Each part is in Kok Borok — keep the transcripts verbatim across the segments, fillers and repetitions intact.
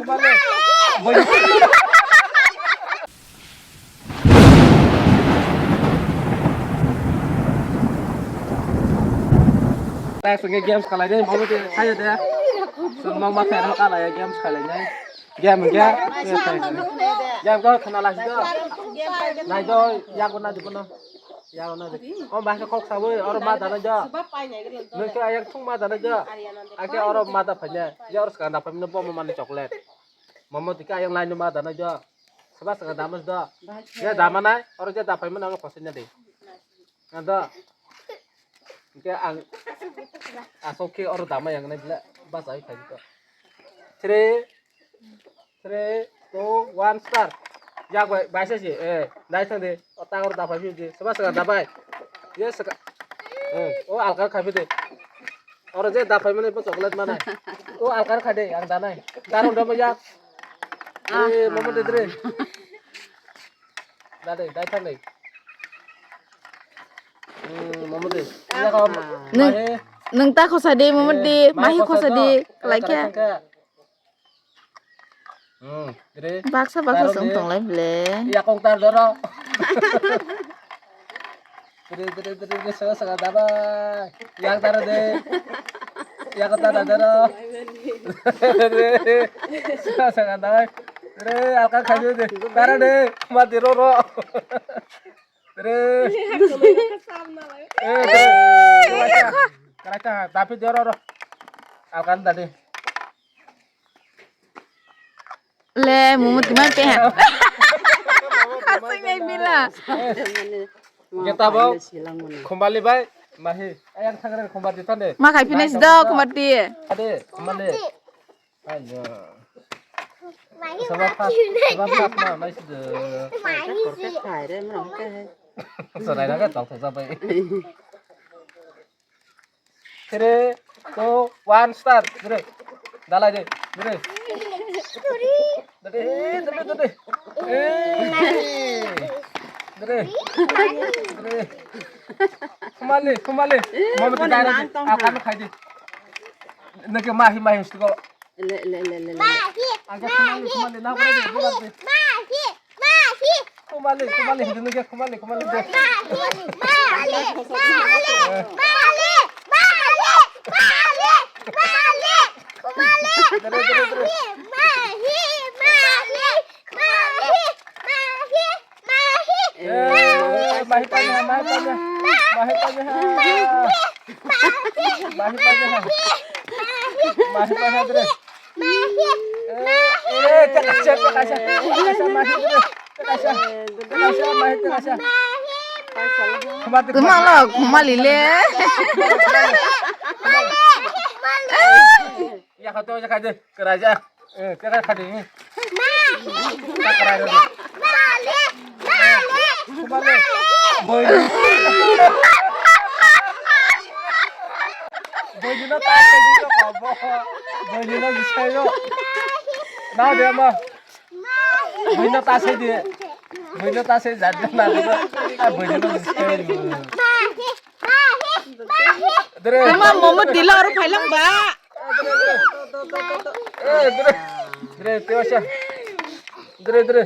Tei swngwi games khalai de, mama de, khayo de. Swngma ma khairok khalai games khalai nai. Game ge. Game ge khna lasi do. Nai do, yago na di kono. Yago na di. O ba khe kok sawi, oro ma dana jo. Nung khe ayang thung ma dana jo. Ake oro ma da phanya. Ya oro skang da phanya bo ma mani chocolate. Mama dikhe ayang nai no ma dana jo. Saba saka damas do. Ya dama nai, oro je da phai mana oro khosai na de. Ado. Ke ang asok ke oro dama yang nai bla bas ai khai to. Three, three, two, one, start. Ya goi, bai sai si, eh, dai thang de. O ta oro da phai si, saba saka da bai. Ye saka. Eh, o alkar khai de. Oro je da phai mani bo chocolate manai. O alkar khai de, ang danai. Darung dama ya. Eh, mama de dre. Dade, dai thang dai. Hmm, mama de. Iya kau. Nung, mahe. Nung ta khosa de, mama de, eh, mahe khosa de, like ya. Hmm, dre. Baksa baksa sung tong lai ble. Iya kong tar doro. Dre, dre, dre, dre, saka, saka, dabai. Yang tara de. Yang tara doro. Dre, saka, saka, dabai. Dre, alka khaju de. Tara de. Mati roro. Dre. Eh, dre. Keracha. Keracha, tapi doro ro. Alkan tadi. Le, mumu tima pe. Asing nai mila. Kita bau. Kembali bai. Mahi. Ayang thangre kembali tane. Ma khai finish do kembali. Ade, kembali. Ayo. Sabab pas, sabab pas ma, nai sudah. Mahi. Sorai naga tau tau sabai. Three, two, one, start. Dre. Dalai de. Dre. Dre, dre, dre. Eh. Dre. Dre. Kumali, kumali. Mama tu direct. Akan khai de. Nake mahi, mahi, suko. Le, le, le, le, le. Mahi. Mahi. Mahi. Mahi. Khumali, khumali, hindi nugya khumali, khumali de. Malik, malik, malik, malik, malik, malik, malik, khumali, dere, dere, dere. Mahi, mahi, malik, mahi, mahi, mahi, eh, mahi, mahi, mahi, mahi, mahi, mahi, mahi, mahi, mahi, mahi, dere. Mahi, mahi, mahi. Eh, eh, teka, teka, teka, teka. Teka, mahi, teka, teka, teka, mahi, teka. Khumar, teka. Khumalo, khumali le. Ya, kau tu aja kaje, keraja. Eh, teka, kade. Mahi, mahi, mahi, mahi, mahi. Boy. Boy, you know, tak, tak, tak, tak, boy. Boy, you know, you say, yo. Now, dia mah. Boy, you know, tak, say, dia. Boy, you know, tak, say, jat, jat, na, dia. Ah, boy, you know, you say, yo. Dre. Mama, momo tila oro phailang ba. Eh, dre. Dre, dre, teo sa. Dre, dre.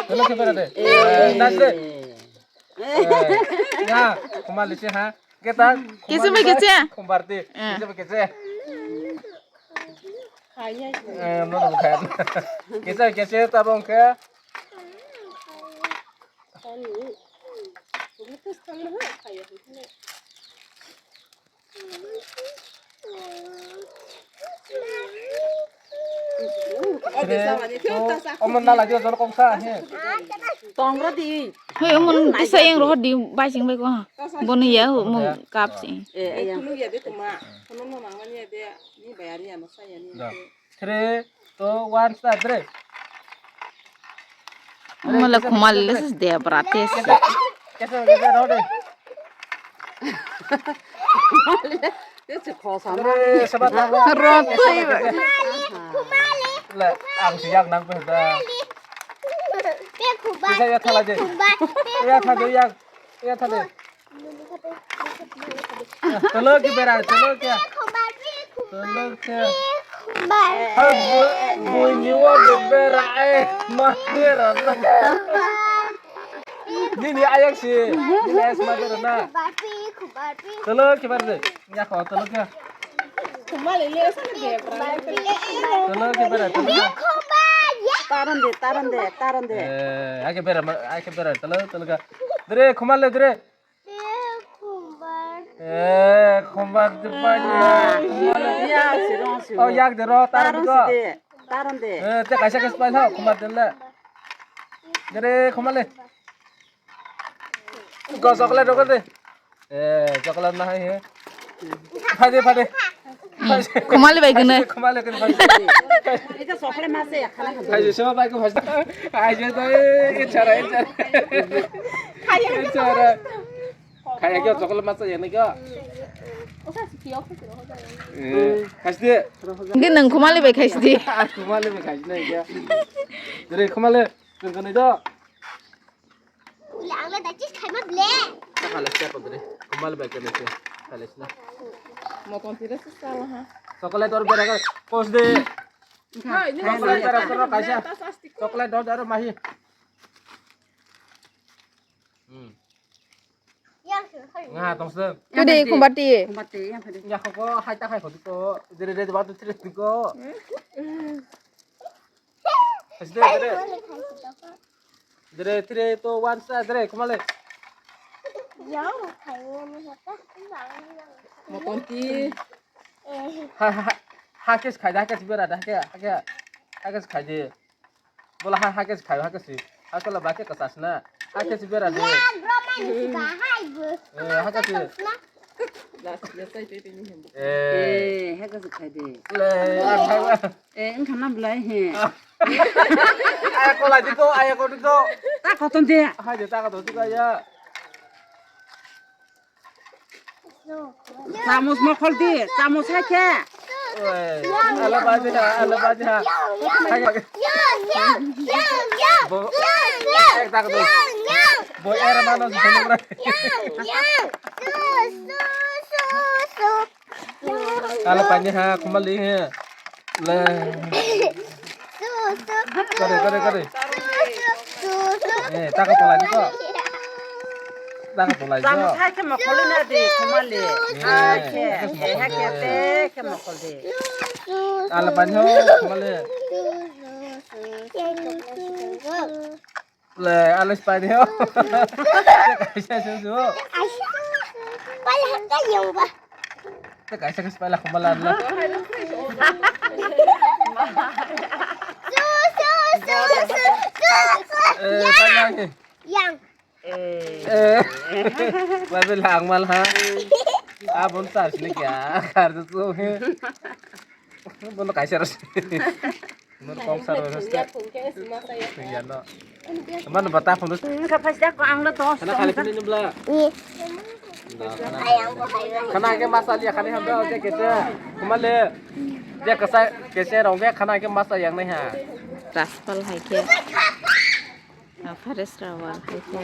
Dre, dre. Eh, nas, dre. Eh, ya, khumali se, ha. Kita, kese bai kese. Khumbar ti. Eh. Kese bai kese. Eh, no, no, kaya. Kese, kese, tabong ke. Omo nala jora jora kongsa he. Tongra di. Hei, omo tisa yang rohor di, bai sing bai ko. Bono ya, omo kap sing. Eh, eh, ya. Tunu ya de tuma. Kono no mangmani ya de. Ni bayari ya no saya ni. Da. Three, two, one, start, three. Mala khumali le sis de brates. Kesa, kesa, rode. Three, sabat. Rode. La, ang siyak nang pe da. Kesa ya thala je. Ya thala ya. Ya thala. Tolo ki bera, tolo ki. Tolo ki. Bui ni o de bera ai ma bera na. Nini ayang si. Nini ayang si ma bera na. Tolo kibar de. Ya ko tolo kya. Tolo kibar de. Tolo. Taron de, taron de, taron de. Eh, ake bera, ake bera tolo tolo kya. Dre khumale dre. Eh, khumbar de pai. Ya, sirong, sirong. Oh, yak de ro, taron de. Taron de. Eh, te kaisa kaisa pai tho, khumbar de le. Dere khumale. Go chocolate ro de. Eh, chocolate na hai he. Phai de, phai de. Khumali bai gwnwi. Khumali gwnwi phai de. Ita chocolate ma se ya khana. Phai de, sema bai ko phai de. Ai je to, eh, chara, eh, chara. Khaya. Eh, chara. Khaya kyo chocolate ma se ya ne kyo. Eh, phai de. Nge nang khumali bai khai si di. Khumali bai khai si na kyo. Dere khumali, nang gwnwi do. Ule ang le dachis khaima ble. Ta khala siya ko dre. Kumal bai kene se. Khala sina. Moton tira se sala ha. Chocolate or bera ka pos de. Hai, ni chocolate bera soro kaisa. Chocolate dot aro mahi. Hmm. Yang se hai. Nga tong se. Kudi kumbati. Kumbati yang kudi. Ya ko hai ta khai ko ko. Dre dre ba tu tire ko. Dre, dre. Dre, three, two, one, start, dre, khumale. Yang khayo ni hata. Motonti. Eh. Ha, ha, ha, ha, kes khai, ha, kes bera, ha, ke, ha, ke, ha, kes khai de. Bola ha, ha, kes khai, ha, kes. Ha, sola ba ke kasas na. Ha, kes bera de. Ya, bro, man, si ba, hai, bu. Eh, ha, kes. Last, last, I think, Eh. Eh, heka se khai de. Le, a khai wa. Eh, wngkha na belai he. Aya kolai diko, aya ko diko. Ta koton de. Hai de, ta koton diko ya. Chamus mokhol di, chamus hai khe. Oi, ala baji ha, ala baji ha. Hai. Yang, yang, yang, yang, Bo-, yang, yang, Ek tak tu. Yang, yang. Bo era mano si yang, yang. Yang, yang. Su, su, su, su. Ala pani ha, khumali ha. Le. Su, su. Kare, kare, kare. Su, su, su, su. Eh, taka tolai ko. Taka tolai ko. Chamus hai khe mokholi na di, khumali. Eh, hai khe, eh, hai khe, te khe mokhol di. Ala pani ho, khumali. Su, su, su, su. Le, alis pai de ho. Kaisa su su. Aisa. Pala ka yung ba. Te kaisa kaisa pala khumala la. Su, su, su, su, su, su. Eh, pala ni. Yang. Eh. Bai bai lang mal ha. Abon tas ni kya? Kar tu. Bono kaisa ras. Nur kong sar ras. Ya, phung khe sima saya. Ya no. Mana bata phung. Ka phai jak ko ang lo to. Khana khali phini nubla. Ni. Khana ke masa liya khali ham da je kete. Kumale. Je kasa kese rong ke khana ke masa yang nai ha. Raspal hai ke. Phares rawal hai khe.